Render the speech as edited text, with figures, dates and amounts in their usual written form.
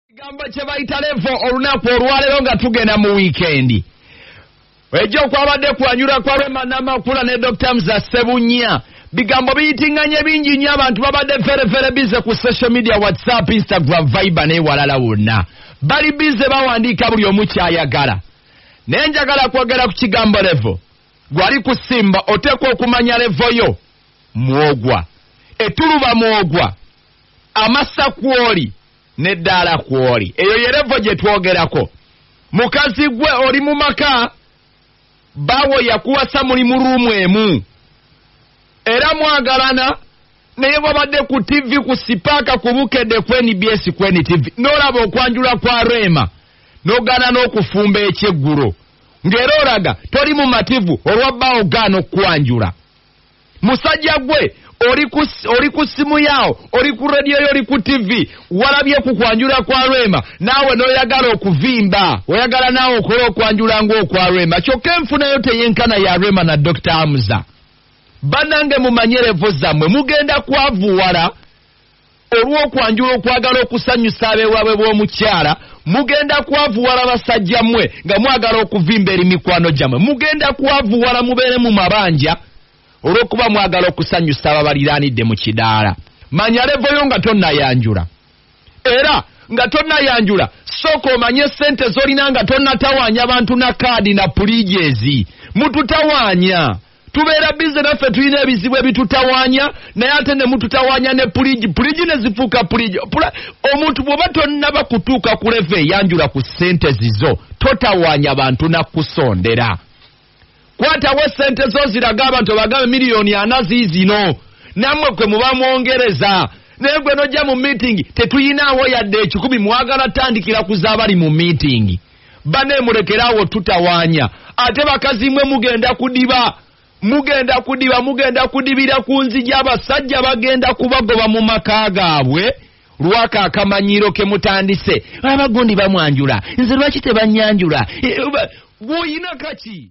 Kigambo kye bayita level olunaku olwaleero nga tugenda mu wiikendi. Ejjo okwabadde kwanjula kwa Rema Namakula ne Dr. Hamza Ssebunya. Bigambo biyitinganye bingi nnyo, abantu babadde very very busy ku social media, WhatsApp, Instagram, Viber n'ewalala wonna. Bali busy bawandiika buli omu ky'ayagala. Naye njagala kwogera ku kigambo level. Gwali kusimba oteekwa okumanya level yo mwogwa. Etuluba mwogwa. Amasa kwoli n'eddaala kwoli. Eyo ye level gye twogerako. Mukazi gwe oli mu maka, baawo yakuwasa muli mu ruumu emu. Era mwagalana, naye wabadde ku TV, ku Spark, ku Bukedde, ku NBS, ku NTV. N'olaba okwanjula kwa Rema, n'ogaana n'okufumba ekyeggulo. Ng'era olaga toli mumativu olwa bbaawo gaana okukwanjula. Musajja gwe oli ku ssimu yaawo, oli ku rediyo yo, oli ku TV, walabye ku kwanjula kwa Rema, naawe n'oyagala okuvimba, oyagala naawe okola okwanjula ng'okwa Rema, kyokka enfunayo teyenkana ya Rema na Dr. Hamza. Bannange mumanye level zammwe, mugenda kwavuwala olw'okwanjula okwagala okusanyusa abeewaabwe b'omukyala, mugenda kwavuwala basajja mmwe nga mwagala okuvimba eri mikwano gyammwe, mugenda kwavuwala mubeere mu mabanja olw'okuba mwagala okusanyusa ababaliraanidde mu kidaala. Manya level yo nga tonnayanjula. Era nga tonnayanjula, sooka omanye ssente z'olina nga tonnatawaanya bantu na kaadi na puligyezi. Mututawaanya. Tubeera bize naffe tulina ebizibu ebitutawaanya, naye ate ne mututawaanya ne puligi, puligi ne zifuuka puligi. Omuntu bw'oba tonnaba kutuuka ku level eyanjula ku ssente zizo, totawaanya bantu na kusondera. Kwatawo ssente zo ziraga abantu bagambe miliyoni 40 ziizino, nammwe kwe muba mwongereza. Naye gwe n'ojja mu meeting tetuyinaawo yadde 1,000, mwagala tandikira ku z'abali mu meeting. Banne mulekeraawo tutawaanya. Ate bakazi mmwe mugenda kudiba, mugenda kudiba, mugenda kudibira ku nzigi, abasajja bagenda kubagoba mu maka gaabwe lwaka akamanyiro ke mutandise. Abagundi bamwanjula, nze lwaki tebannyanjula? Bw'oyina kaki?